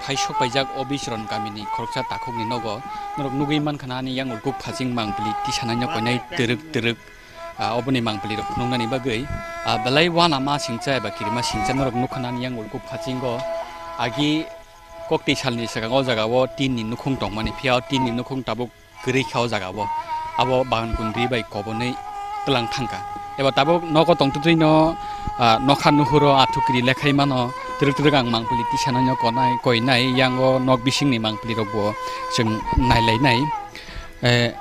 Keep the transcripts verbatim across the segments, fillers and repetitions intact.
Phai sokpaijak o Bichron kamini khoroksa takhukni nogo norok nugwi mankha na ani yang ulkuk phaching mangpili tisanai no koinai twrwk twrwk, ah, oboni mangpili rok phunuknani bagwi, ah, belai uanama singcha eba kirima singcha norok nukha na ani yang ulkuk phasingo agi koktwi salni swkang o jaga o tin ni nukhung tongmani phiya o tin ni nukhung tabuk kwrwi kha o jaga o, abo bagan kundri bai kobonwi twlang thangkha. Eba tabuk nogo tongtwtwi no, ah, nokha nuhuro athukiri lekhai mano, twrwk twrwk ang mangpili tisanai no konai, koinai, yango nok bisingni mangpili rokbo chwng nailainai. Eh,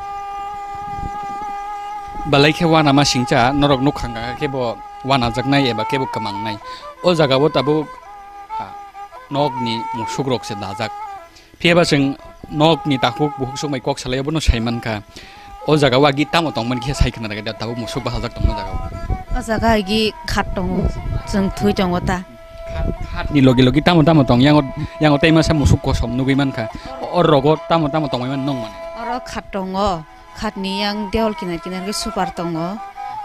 belai khe uanama singcha, norok nukha khe bo uanajaknai eba kebo kwmangnai. O jaga o tabuk, ah, nokni musuk rok se dajak. Phiya ba chwng nokni takhuk bukhuk songbai kok salai, obono sai mankha. O jaga o agi tamo tongmani khe sai khna rwgwi da, tabuk musuk bachajak tongma jaga o. O jaga agi khat tongo, chwng thwi tongo ta. Khat, khatni logi logi tamo tamo tong, yango, yango tei masa musuk kosom nugwi mankha. O rogo tamo tamo tongmani nong mani. Oro khat tongo. Khatni yang dewal kinar kinar khe super tongo,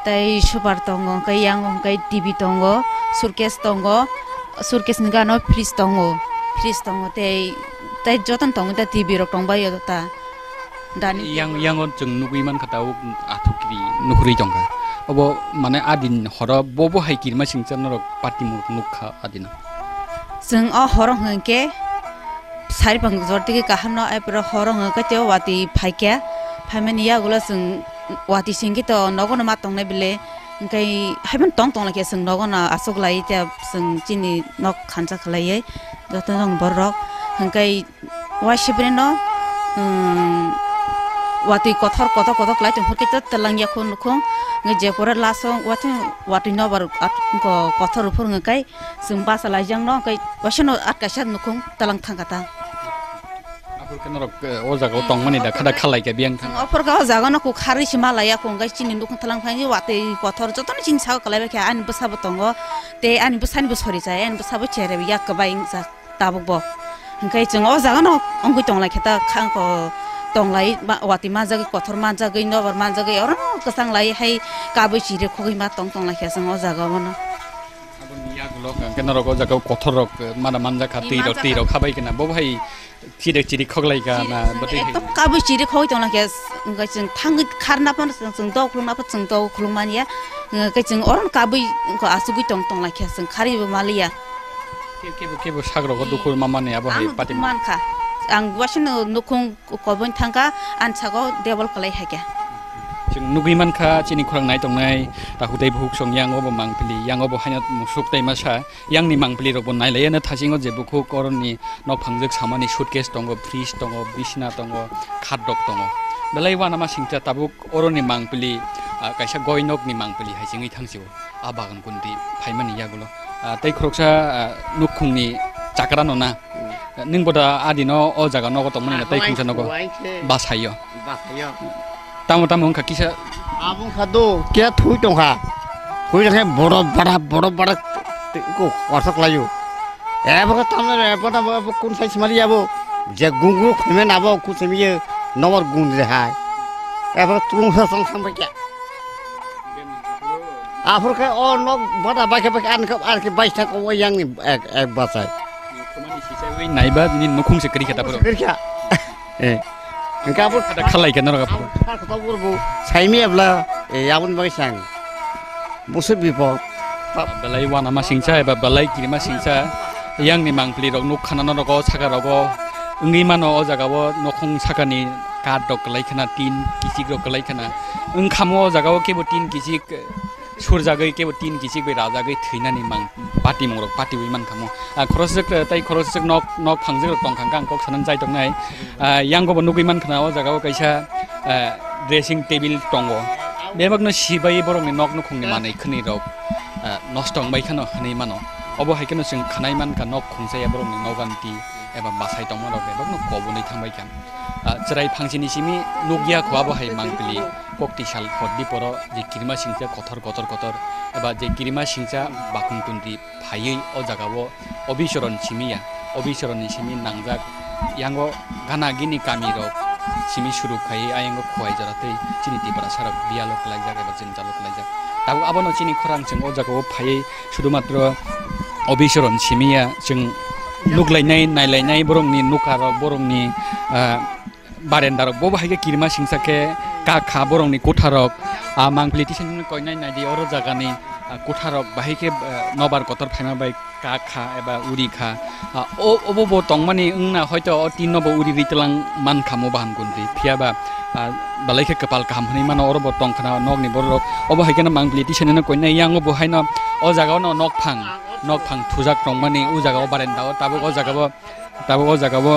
tei super tongo, hwnkhe yang hwnkhe T V tongo, suitcase tongo, suitcase ni gana o fridge tongo, fridge tongo, tei, tei jotono tongo ta T V rok tongbaio ta. Dani yang, yango chwng nugwi mankha tabuk athukiri nukhurwi tongkha. Obo mane adin horo bo bo hai kirima singcha norok patimung nukha adina. Chwng o horo hwnkhe sari pang jor tigi kaham no, aipore horo hwnkhe tei watwi phaikha, phaimani yagulo chwng watwi singkhe to nogo no ma tongnai bele, hwnkhe haiphano tong tong laikha chwng nogo no aswk lai tei chwng chini nok khansa khlaiwi joto jong borok hwnkhe waisa breno, um, watwi kothor kothor kothor khlai tongkha khe to twlang yakho nukhung, hwnkhe jepore laso watwi watwi nobar at-, ko-, kothor phuru hwnkhe. Chwng basa laijak no, hwnkhe waisa no at kaisa nukhung talang thangkha ta. Aphuru khe norok, eh, o jaga o tongmani da, khada khalai kha biyang thang. Aphuru khe o jaga no kok kharwi se ma laiya, hwnkhe chini nukhung talang thangwi watwi kothor jotono chini saka kwlai bai kha, ani bwsa bo tongo, tei ani bwsani bo sori chai, ani bwsa bo chere yak kwbai wngjak tabuk bo. Hwnkhe chwng o jaga no wngwi tong lai kha ta, khang ko tong lai, ma-, watwi manjagwi, kothor manjagwi, nobar manjagwi, oro kwchang lai hai kabui chiri khogwi ma tong tong lai kha chwng o jaga o no. Aboni yagulo hwnkhe norok o jaga o kothor rok, eh, mana manjak kha, twi rok, twi rok khabai khe na, bo hai chiri chiri khok lai kha na, bo twi hai. Ekdom kabui chiri khogwi tong lai kha, hwnkhe chwng thangwi kharna phano chwng, chwng dok khulumna pho chwng dok khulum manya, hwnkhe chwng oro no kabui wngkha asugwi tong tong lai kha, chwng kharwi bo maliya. Kebo, kebo sak rogo dukhu ma mani abo hai pati. Ang dukhu mankha, ang waisa no nukhung kobon thangkha, ani saka o debol kwlai hai khe. Chwng nugwi mankha, chini khorang nai tongnai, takhuk tei bukhuk song yang obo mangpili, yang obo haino musuk tei masa, yang ni mangpili rok bo nai laiya no thasingo je bukhuk oroni nok phangjak samani suitcase tongo, fridge tongo, bisna tongo, khat rok tongo. Belai uanama singcha tabuk oroni mangpili, ah, kaisa goinok ni mangpili hai se wngwi thang sio. A bagan kundi phaimani yagulo. Ah, tei khoroksa, ah, nukhungni chakra no na. Hmm. Nwng bo da adino o jaga nogo tongmani na tei khungsa nogo. Basaio. Basaio. Tamo tamo wngkha kisa. Abo wngkha do, kisa thui tongkha. Thui tongkha borok bada, borok bada ko korsok laio. Ebo khe tamo, ebo tamo, ebo kun sai simali abo. Je gungu khaimen abo kun simiye nobor gun je hai. Ebo tulung sa song sampai kya. Aphuru khe o nok bada bai khe, bai khe, ani khe, ani khe bai thang o yang ni ek, ek bachai. Naiba ni nukhung se kri khe ta boro. Kri kha. Eh. Hingke aphuru kada khalai khe norok aphuru. Aphuru kha kha boro bo saimi abla, eh, aboni bagwi sang. Busu bipo. Belai uanama singcha eba belai kirima singcha. Yang ni mangpili rok nuk khana norok o saka rok o. Wngwi mano o jaga o nokhung saka ni. Kath rok kwlai khna, tin kichik rok kwlai khna. Wngkhamo o jaga o kebo tin kichik surjagwi, kebo tin kichik bai rajagwi thwinani mang patimung rok patiwi mankhamo. Ah, khoroksa tei khoroksa nok, nok phangjak rok tongkha, ang kok sanani chai tongnai. Ah, yango bo nugwi mankhna o jaga o kaisa, ah, dressing table tongo. Bebakno sibai borokni nok nukhungni manwi khwnwi rok, ah, nosto wngbai khano hwnwi mano. Obo hai kheno chwng khwnai mankha nok khungsa ya borokni noganti. eba bachai tongma rok bebakno kobonwi thangbai kha. Ah, chwrai phangsini simi nukya kho abo hai mangpili kokti sal hor di poro je kirima singcha kothor kotor kotor eba je kirima singcha bakung tundri phaiwi o jagao obisoron simi ya, obisoronni simi nangjak yango gana gini kami rok simi suruk khaiwi ayango khowai jora tei chini Tiprasa rok biyalo kwlaijak eba jwngjalo kwlaijak. Tabuk abono chini khorang chwng o jagao phaiwi sudumatro obisoron simi ya chwng nuklainai, nailainai borokni nukarok, borokni, ah, barendarok, bo bahai khe kirima singsa khe kak kha borokni kotharok, ah, mangpili tisa nini koinai naidi oro jagani, ah, kotharok bahai khe, ah, nobar kotor phaima bai kak kha eba uri kha. Ah, o, obo bo tongmani wngna hoito o tin no bo uri ri tlang man kha mo bahan gunri. Phiya ba, ah, belai khe kwpal kaham hwnwi mano oro bo tong khna nokni borok. Obo hai kheno mangpili tisa nini koinai yango bo haino o jagao no nok phang, nok phang thujak tongmani o jagao barenda o tabuk o jagao Tabuk o jaga o,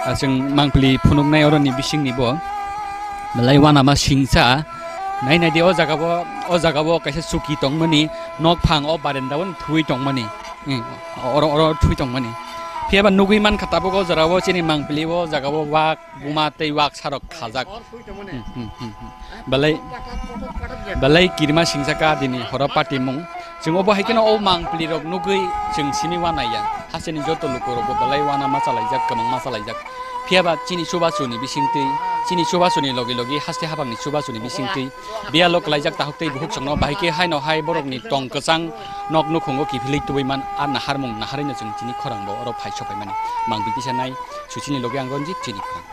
ah, chwng mangpili phunuknai oroni bisingni bo belai uanama singcha. Nai nai di o jaga o, o jaga o kaisa chuki tongmani nok phang o barenda o thwi tongmani. Hmm, oro, oro thwi tongmani. Phiya ba nugwi mankha tabuk o jora o chini mangpili o jaga o wak buma tei wak sarok khajak. Hmm, hmm, hmm, hmm. Belai, belai kirima singcha ka dini horo patimung. Chwng obo hai kheno o mangpili rok nugwi chwng simi uanaiya. Hasteni joto luku rokbo belai uanama chalaijak, kwbangma chalaijak. Phiya ba chini chubachu ni bisingtwi, chini chubachu ni logi logi haste habangni chubachu ni bisingtwi biyalo kwlaijak tahuk tei buhuk chwngno bahai khe haino hai borokni tong kwchang nok nukhungo kiphilwi tubui man a naharmung naharwi no chwng chini khorang bo oro phai sokhaimani. Mangpili tisa nai suchini logi ang Ranjit chini khorang.